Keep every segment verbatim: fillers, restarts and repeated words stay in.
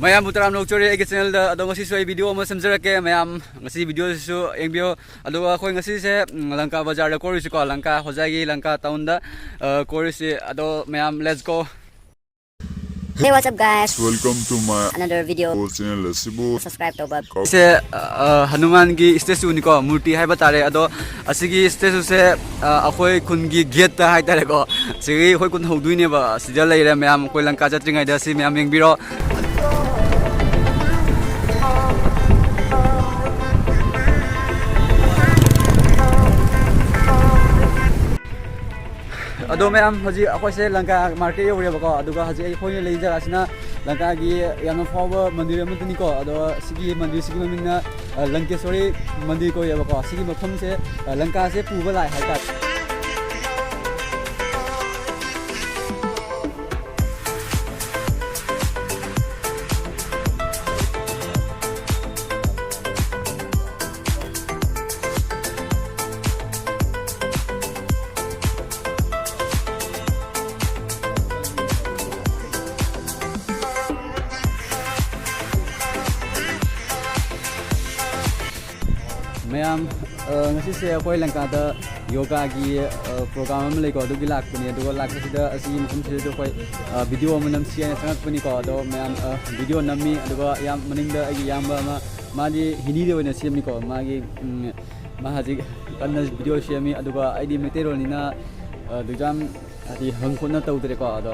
ꯃꯌꯥꯝꯕꯨ ꯇꯔꯥꯝꯅ ꯑꯣꯛꯆꯔꯤ ꯑꯩꯒꯤ ꯆꯦꯅꯦꯜꯗ꯫ ꯑꯗꯣ ꯉꯁꯤꯁꯨ ꯑꯩ ꯚꯤꯗꯤꯑꯣ ꯑꯃ ꯁꯦꯝꯖꯔꯛꯀꯦ, ꯃꯌꯥꯝ ꯉꯁꯤ ꯚꯤꯗꯤꯑꯣꯁꯤꯁꯨ ꯌꯦꯡꯕꯤꯌꯨ꯫ ꯑꯗꯨꯒ ꯑꯩꯈꯣꯏ ꯉꯁꯤꯁꯦ, ꯎꯝ, ꯂꯪꯀꯥ ꯕꯖꯥꯔꯗ ꯀꯣꯏꯔꯨꯁꯤꯀꯣ, ꯂꯪꯀꯥ, ꯍꯣꯖꯥꯏꯒꯤ ꯂꯪꯀꯥ ꯇꯥꯎꯟꯗ, ꯑ, ꯀꯣꯏꯔꯨꯁꯤ꯫ ꯑꯗꯣ ꯃꯌꯥꯝ, let's go꯫ Hey, what's up, guys? Welcome to my another video. Channel ꯑꯁꯤꯕꯨ subscribe ꯇꯧꯕ꯫ ꯁꯦ, ꯑ, ꯍꯅꯨꯃꯥꯟꯒꯤ ꯁ꯭ꯇꯦꯆꯨꯅꯤꯀꯣ, ꯃꯨꯔꯇꯤ ꯍꯥꯏꯕ ꯇꯥꯔꯦ꯫ ꯑꯗꯣ ꯑꯁꯤꯒꯤ ꯁ꯭ꯇꯦꯆꯨꯁꯦ, ꯑ, ꯑꯩꯈꯣꯏ ꯈꯨꯟꯒꯤ ꯒꯦꯠꯇ ꯍꯥꯏꯇꯥꯔꯦꯀꯣ, ꯁꯤꯒꯤ ꯑꯩꯈꯣꯏ ꯈꯨꯟ ꯍꯧꯗꯣꯏꯅꯦꯕ꯫ ꯁꯤꯗ ꯂꯩꯔꯦ ꯃꯌꯥꯝ, ꯑꯩꯈꯣꯏ ꯂꯪꯀꯥ ꯆꯠꯇ꯭ꯔꯤꯉꯩꯗ ꯁꯤ ꯃꯌꯥꯝ ꯌꯦꯡꯕꯤꯔꯣ꯫ ꯑꯗꯣ ꯃꯌꯥꯝ, ꯍꯧꯖꯤꯛ ꯑꯩꯈꯣꯏꯁꯦ ꯂꯪꯀꯥ ꯃꯥꯔꯀꯦꯠ ꯌꯧꯔꯦꯕꯀꯣ꯫ ꯑꯗꯨꯒ ꯍꯧꯖꯤꯛ ꯑꯩꯈꯣꯏꯅ ꯂꯩ ꯖꯒꯥꯁꯤꯅ ꯂꯪꯀꯥꯒꯤ ꯌꯥꯝꯅ ꯐꯥꯎꯕ ꯃꯟꯗꯤꯔ ꯑꯃꯗꯨꯅꯤꯀꯣ꯫ ꯑꯗꯣ ꯁꯤꯒꯤ ꯃꯟꯗꯤꯔꯁꯤꯒꯤ ꯃꯃꯤꯡꯅ, ꯑ, ꯂꯪꯀꯦꯁꯣꯔꯤ ꯃꯟꯗꯤꯔ ꯀꯧꯋꯦꯕꯀꯣ꯫ ꯁꯤꯒꯤ ꯃꯐꯝꯁꯦ, ꯑ, ꯂꯪꯀꯥꯁꯦ ꯄꯨꯕ ꯂꯥꯛꯑꯦ ꯍꯥꯏꯇꯥꯔꯦ꯫ ꯃꯌꯥꯝ, ꯑ, ꯉꯁꯤꯁꯦ ꯑꯩꯈꯣꯏ ꯂꯪꯀꯥꯗ ꯌꯣꯒꯥꯒꯤ, ꯑ, ꯄ꯭ꯔꯣꯒ꯭ꯔꯥꯝ ꯑꯃ ꯂꯩꯀꯣ, ꯑꯗꯨꯒꯤ ꯂꯥꯛꯄꯅꯦ꯫ ꯑꯗꯨꯒ ꯂꯥꯛꯄꯁꯤꯗ ꯑꯁꯤꯒꯤ ꯃꯐꯝꯁꯤꯗꯁꯨ ꯑꯩꯈꯣꯏ, ꯑ, ꯚꯤꯗꯤꯑꯣ ꯑꯃ ꯅꯝꯁꯤ ꯍꯥꯏꯅ ꯆꯪꯉꯛꯄꯅꯤꯀꯣ꯫ ꯑꯗꯣ ꯃꯌꯥꯝ, ꯑ, ꯚꯤꯗꯤꯑꯣ ꯅꯝꯃꯤ꯫ ꯑꯗꯨꯒ ꯌꯥꯝ ꯃꯅꯤꯡꯗ ꯑꯩꯒꯤ ꯏꯌꯥꯝꯕ ꯑꯃ, ꯃꯥꯗꯤ ꯍꯤꯟꯗꯤꯗ ꯑꯣꯏꯅ ꯁꯦꯝꯃꯤꯀꯣ꯫ ꯃꯥꯒꯤ, ꯎꯝ, ꯃꯥ ꯍꯧꯖꯤꯛ ꯀꯟꯅ ꯚꯤꯗꯤꯑꯣ ꯁꯦꯝꯃꯤ꯫ ꯑꯗꯨꯒ ꯑꯩꯗꯤ ꯃꯩꯇꯩꯂꯣꯟꯅꯤꯅ, ꯑ, ꯑꯗꯨꯛ ꯌꯥꯝ ꯍꯥꯏꯗꯤ ꯍꯪ ꯈꯣꯠꯅ ꯇꯧꯗ꯭ꯔꯦꯀꯣ꯫ ꯑꯗꯣ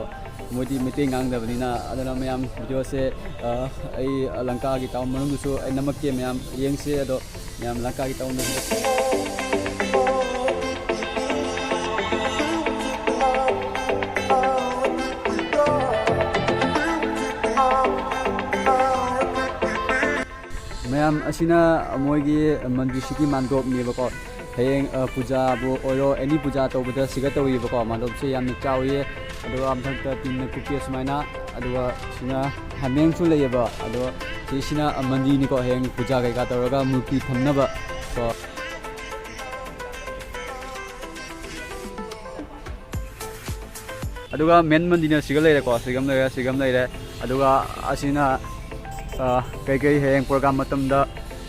ꯃꯣꯏꯗꯤ ꯃꯩꯇꯩ ꯉꯥꯡꯗꯕꯅꯤꯅ꯫ ꯑꯗꯨꯅ ꯃꯌꯥꯝ, ꯚꯤꯗꯤꯑꯣꯁꯦ, ꯑ, ꯑꯩ ꯂꯪꯀꯥꯒꯤ ꯇꯥꯎꯟ ꯃꯅꯨꯡꯗꯁꯨ ꯑꯩ ꯅꯝꯃꯛꯀꯦ ꯃꯌꯥꯝ, ꯌꯦꯡꯁꯦ꯫ ꯑꯗꯣ ꯃꯌꯥꯝ ꯂꯪꯀꯥꯒꯤ ꯇꯥꯎꯟꯗ꯫ ꯃꯌꯥꯝ, ꯑꯁꯤꯅ ꯃꯣꯏꯒꯤ ꯃꯟꯗꯤꯔꯁꯤꯒꯤ ꯃꯥꯟꯗꯣꯞꯅꯦꯕꯀꯣ꯫ ꯍꯌꯦꯡ, ꯑ, ꯄꯨꯖꯥꯕꯨ ꯑꯣꯏꯔꯣ, ꯑꯦꯅꯤ ꯄꯨꯖꯥ ꯇꯧꯕꯗ ꯁꯤꯒ ꯇꯧꯋꯦꯕꯀꯣ꯫ ꯃꯥꯟꯗꯣꯞꯁꯦ ꯌꯥꯝꯅ ꯆꯥꯎꯋꯤ꯫ ꯑꯗꯨꯒ ꯃꯊꯛꯇ ꯇꯤꯟꯅ ꯀꯨꯞꯄꯦ ꯁꯨꯃꯥꯏꯅ꯫ ꯑꯗꯨꯒ ꯁꯤꯅ ꯍꯥꯃꯦꯡꯁꯨ ꯂꯩꯌꯦꯕ꯫ ꯑꯗꯣ ꯁꯤꯁꯤꯅ ꯃꯟꯗꯤꯔꯅꯤꯀꯣ, ꯍꯌꯦꯡ ꯄꯨꯖꯥ ꯀꯩꯀꯥ ꯇꯧꯔꯒ ꯃꯨꯔꯇꯤ ꯊꯝꯅꯕ ꯀꯣ꯫ ꯑꯗꯨꯒ ꯃꯦꯟ ꯃꯟꯗꯤꯔꯅ ꯁꯤꯒ ꯂꯩꯔꯦꯀꯣ, ꯁꯤꯒ ꯑꯃ ꯂꯩꯔꯦ, ꯁꯤꯒ ꯑꯃ ꯂꯩꯔꯦ꯫ ꯑꯗꯨꯒ ꯑꯁꯤꯅ ꯑ, ꯀꯩꯀꯩ ꯍꯌꯦꯡ program ꯃꯇꯝꯗ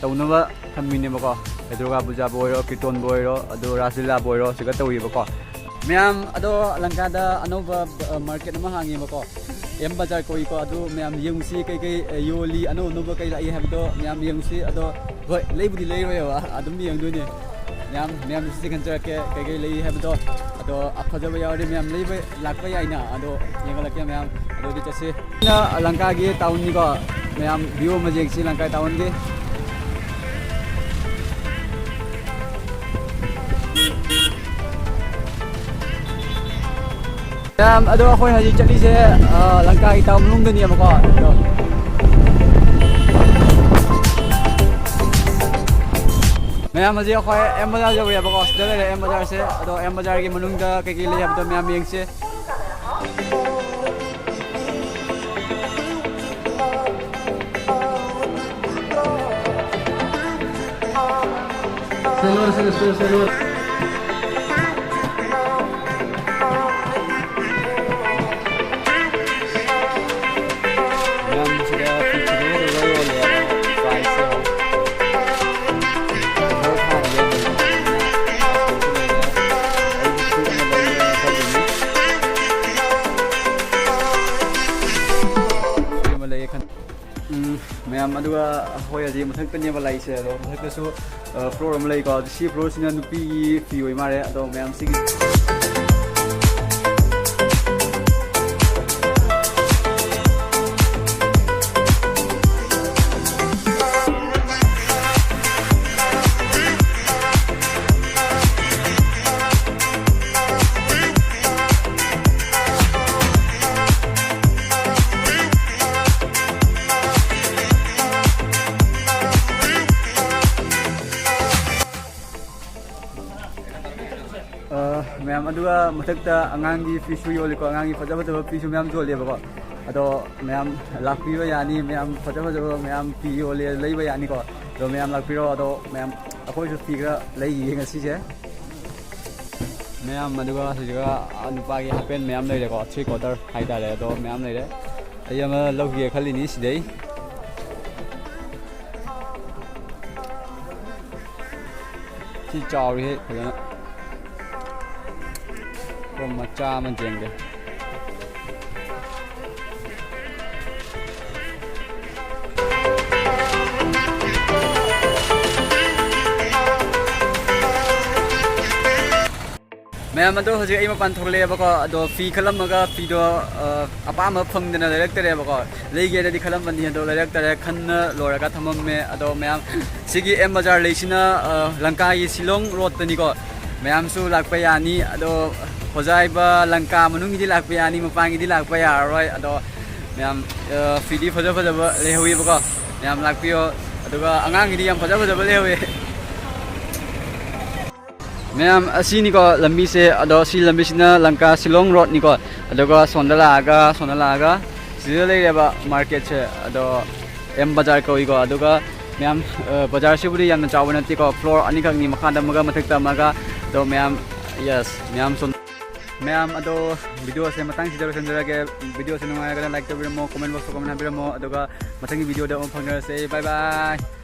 ꯇꯧꯅꯕ ꯊꯝꯃꯤꯅꯦꯕꯀꯣ꯫ ꯗꯨꯔꯒꯥ ꯄꯨꯖꯥꯕꯨ ꯑꯣꯏꯔꯣ, ꯀꯤꯔꯇꯣꯟꯕꯨ ꯑꯣꯏꯔꯣ, ꯑꯗꯨ ꯔꯥꯁ ꯂꯤꯂꯥꯕꯨ ꯑꯣꯏꯔꯣ, ꯁꯤꯒ ꯇꯧꯔꯤꯕꯀꯣ꯫ ꯃꯌꯥꯝ ꯑꯗꯣ ꯂꯪꯀꯥꯗ ꯑꯅꯧꯕ, ꯑ, market ꯑꯃ ꯍꯥꯡꯉꯦꯕꯀꯣ, M Bazaar ꯀꯧꯏꯀꯣ꯫ ꯑꯗꯨ ꯃꯌꯥꯝ ꯌꯦꯡꯉꯨꯁꯤ, ꯀꯩꯀꯩ, ꯑ, ꯌꯣꯜꯂꯤ, ꯑꯅꯧ ꯑꯅꯧꯕ ꯀꯩ ꯂꯥꯛꯏ ꯍꯥꯏꯕꯗꯣ ꯃꯌꯥꯝ ꯌꯦꯡꯉꯨꯁꯤ꯫ ꯑꯗꯣ ꯍꯣꯏ, ꯂꯩꯕꯨꯗꯤ ꯂꯩꯔꯣꯏꯕ, ꯑꯗꯨꯝ ꯌꯦꯡꯗꯣꯏꯅꯦ꯫ ꯃꯌꯥꯝ, ꯃꯌꯥꯝꯗꯁꯨ ꯆꯤꯡꯍꯟꯖꯔꯛꯀꯦ ꯀꯩꯀꯩ ꯂꯩ ꯍꯥꯏꯕꯗꯣ꯫ ꯑꯗꯣ ꯑꯐꯖꯕ ꯌꯥꯎꯔꯗꯤ ꯃꯌꯥꯝ ꯂꯩꯕ ꯂꯥꯛꯄ ꯌꯥꯏꯅ꯫ ꯑꯗꯣ ꯌꯦꯡꯍꯜꯂꯛꯀꯦ ꯃꯌꯥꯝ꯫ ꯑꯗꯨꯗꯤ ꯆꯠꯁꯤ꯫ ꯁꯤꯅ ꯂꯪꯀꯥꯒꯤ townꯅꯤꯀꯣ꯫ ꯃꯌꯥꯝ view ꯑꯃ ꯌꯦꯡꯁꯤ ꯂꯪꯀꯥ townꯒꯤ꯫ ꯃꯌꯥꯝ, ꯑꯗꯣ ꯑꯩꯈꯣꯏ ꯍꯧꯖꯤꯛ ꯆꯠꯂꯤꯁꯦ, ꯑ, ꯂꯪꯀꯥꯒꯤ town ꯃꯅꯨꯡꯗꯅꯦꯕꯀꯣ꯫ ꯑꯗꯣ ꯃꯌꯥꯝ, ꯍꯧꯖꯤꯛ ꯑꯩꯈꯣꯏ M Bazaar ꯌꯧꯔꯦꯕꯀꯣ꯫ ꯁꯤꯗ ꯂꯩꯔꯦ M Bazaarꯁꯦ꯫ ꯑꯗꯣ M Bazaarꯒꯤ ꯃꯅꯨꯡꯗ ꯀꯩꯀꯩ ꯂꯩ ꯍꯥꯏꯕꯗꯣ ꯃꯌꯥꯝ ꯌꯦꯡꯁꯦ꯫ Señor, señor, señor, señor. ꯃꯌꯥꯝꯁꯤꯗ ꯐꯤ ꯐꯖ ꯐꯖꯕ ꯌꯣꯜꯂꯦ, ꯑꯗꯣ priceꯁꯦ ꯌꯦꯡꯉꯣ꯫ ꯈꯔ ꯊꯥꯅ ꯌꯣꯟꯕꯅꯦ꯫ ꯑꯩꯁꯨ ꯐꯨꯔꯤꯠ ꯑꯃ ꯂꯩꯒꯦꯅ ꯈꯜꯂꯤꯅꯤ꯫ ꯐꯨꯔꯤꯠ ꯑꯃ ꯂꯩꯒꯦ ꯈꯟ-, ꯎꯝ, ꯃꯌꯥꯝ, ꯑꯗꯨꯒ ꯑꯩꯈꯣꯏ ꯍꯧꯖꯤꯛ ꯃꯊꯛꯇꯅꯦꯕ ꯂꯥꯛꯏꯁꯦ꯫ ꯑꯗꯣ ꯃꯊꯛꯇꯁꯨ, ꯑ, floor ꯑꯃ ꯂꯩꯀꯣ꯫ ꯑꯗꯣ ꯁꯤ floorꯁꯤꯅ ꯅꯨꯄꯤꯒꯤ ꯐꯤ ꯑꯣꯏ ꯃꯥꯜꯂꯦ꯫ ꯑꯗꯣ ꯃꯌꯥꯝ ꯁꯤꯒꯤ ꯑ, ꯃꯌꯥꯝ, ꯑꯗꯨꯒ ꯃꯊꯛꯇ ꯑꯉꯥꯡꯒꯤ ꯐꯤꯁꯨ ꯌꯣꯜꯂꯤꯀꯣ, ꯑꯉꯥꯡꯒꯤ ꯐꯖ ꯐꯖꯕ ꯐꯤꯁꯨ ꯃꯌꯥꯝ ꯌꯣꯜꯂꯦꯕꯀꯣ꯫ ꯑꯗꯣ ꯃꯌꯥꯝ ꯂꯥꯛꯄꯤꯕ ꯌꯥꯅꯤ, ꯃꯌꯥꯝ ꯐꯖ ꯐꯖꯕ ꯃꯌꯥꯝ ꯐꯤ ꯌꯣꯜꯂꯦ, ꯂꯩꯕ ꯌꯥꯅꯤꯀꯣ꯫ ꯑꯗꯣ ꯃꯌꯥꯝ ꯂꯥꯛꯄꯤꯔꯣ꯫ ꯑꯗꯣ ꯃꯌꯥꯝ, ꯑꯩꯈꯣꯏꯁꯨ ꯐꯤ ꯈꯔ ꯂꯩꯈꯤꯒꯦ ꯉꯁꯤꯁꯦ꯫ ꯃꯌꯥꯝ, ꯑꯗꯨꯒ ꯍꯧꯖꯤꯛꯀ ꯅꯨꯄꯥꯒꯤ half pant ꯃꯌꯥꯝ ꯂꯩꯔꯦꯀꯣ, three quarter ꯍꯥꯏꯇꯥꯔꯦ꯫ ꯑꯗꯣ ꯃꯌꯥꯝ ꯂꯩꯔꯦ꯫ ꯑꯩ ꯑꯃ ꯂꯧꯈꯤꯒꯦ ꯈꯜꯂꯤꯅꯤ ꯁꯤꯗꯩ꯫ ꯁꯤ ꯆꯥꯎꯔꯤꯍꯦ ꯐꯖꯅ꯫ ꯀꯣꯝ ꯃꯆꯥ ꯑꯃ ꯌꯦꯡꯒꯦ꯫ ꯃꯌꯥꯝ, ꯑꯗꯣ ꯍꯧꯖꯤꯛ ꯑꯩ ꯃꯄꯥꯟ ꯊꯣꯛꯂꯛꯑꯦꯕꯀꯣ꯫ ꯑꯗꯣ ꯐꯤ ꯈꯜꯂꯝꯃꯒ ꯐꯤꯗꯣ, ꯑ, ꯑꯄꯥꯝꯕ ꯐꯪꯗꯅ ꯂꯩꯔꯛꯇꯔꯦꯕꯀꯣ꯫ ꯂꯩꯒꯦꯅꯗꯤ ꯈꯜꯂꯝꯕꯅꯤ, ꯑꯗꯣ ꯂꯩꯔꯛꯇꯔꯦ, ꯈꯟꯅ ꯂꯣꯏꯔꯒ ꯊꯝꯃꯝꯃꯦ꯫ ꯑꯗꯣ ꯃꯌꯥꯝ, ꯁꯤꯒꯤ ꯑꯦꯝ ꯕꯖꯥꯔ ꯂꯩꯁꯤꯅ, ꯑ, ꯂꯪꯀꯥꯒꯤ ꯁꯤꯂꯣꯡ ꯔꯣꯠꯇꯅꯤꯀꯣ꯫ ꯃꯌꯥꯝꯁꯨ ꯂꯥꯛꯄ ꯌꯥꯅꯤ꯫ ꯑꯗꯣ ꯍꯣꯖꯥꯏꯕ ꯂꯪꯀꯥ ꯃꯅꯨꯡꯒꯤꯗꯤ ꯂꯥꯛꯄ ꯌꯥꯅꯤ, ꯃꯄꯥꯟꯒꯤꯗꯤ ꯂꯥꯛꯄ ꯌꯥꯔꯔꯣꯏ꯫ ꯑꯗꯣ ꯃꯌꯥꯝ, ꯑ, ꯐꯤꯗꯤ ꯐꯖ ꯐꯖꯕ ꯂꯩꯍꯧꯋꯦꯕꯀꯣ꯫ ꯃꯌꯥꯝ ꯂꯥꯛꯄꯤꯌꯣ꯫ ꯑꯗꯨꯒ ꯑꯉꯥꯡꯒꯤꯗꯤ ꯌꯥꯝ ꯐꯖ ꯐꯖꯕ ꯂꯩꯍꯧꯋꯦ꯫ ꯃꯌꯥꯝ, ꯑꯁꯤꯅꯤꯀꯣ ꯂꯝꯕꯤꯁꯦ꯫ ꯑꯗꯣ ꯁꯤ ꯂꯝꯕꯤꯁꯤꯅ ꯂꯪꯀꯥ ꯁꯤꯂꯣꯡ ꯔꯣꯗꯅꯤꯀꯣ꯫ ꯑꯗꯨꯒ ꯁꯣꯝꯗ ꯂꯥꯛꯑꯒ, ꯁꯣꯝꯗ ꯂꯥꯛꯑꯒ ꯁꯤꯗ ꯂꯩꯔꯦꯕ ꯃꯥꯔꯀꯦꯠꯁꯦ꯫ ꯑꯗꯣ ꯑꯦꯝ ꯕꯖꯥꯔ ꯀꯧꯏꯀꯣ꯫ ꯑꯗꯨꯒ ꯃꯌꯥꯝ, ꯑ, ꯕꯖꯥꯔꯁꯤꯕꯨꯗꯤ ꯌꯥꯝꯅ ꯆꯥꯎꯕ ꯅꯠꯇꯦꯀꯣ, ꯐ꯭ꯂꯣꯔ ꯑꯅꯤꯈꯛꯅꯤ, ꯃꯈꯥꯗ ꯑꯃꯒ ꯃꯊꯛꯇ ꯑꯃꯒ꯫ ꯑꯗꯣ ꯃꯌꯥꯝ, ꯌꯦꯁ, ꯃꯌꯥꯝ ꯁꯣꯝ-, ꯃꯌꯥꯝ, ꯑꯗꯣ ꯚꯤꯗꯤꯑꯣꯁꯦ ꯃꯇꯥꯡꯁꯤꯗ ꯂꯣꯏꯁꯤꯟꯖꯔꯒꯦ꯫ ꯚꯤꯗꯤꯑꯣꯁꯦ ꯅꯨꯡꯉꯥꯏꯔꯒꯅ ꯂꯥꯏꯛ ꯇꯧꯕꯤꯔꯝꯃꯣ, ꯀꯣꯃꯦꯟ ꯕꯣꯛꯁꯇ ꯀꯣꯃꯦꯟ ꯍꯥꯏꯕꯤꯔꯝꯃꯣ꯫ ꯑꯗꯨꯒ ꯃꯊꯪꯒꯤ ꯚꯤꯗꯤꯑꯣꯗ ꯑꯃꯨꯛ ꯐꯪꯅꯔꯁꯦ꯫ ꯕꯥꯏ ꯕꯥꯏ꯫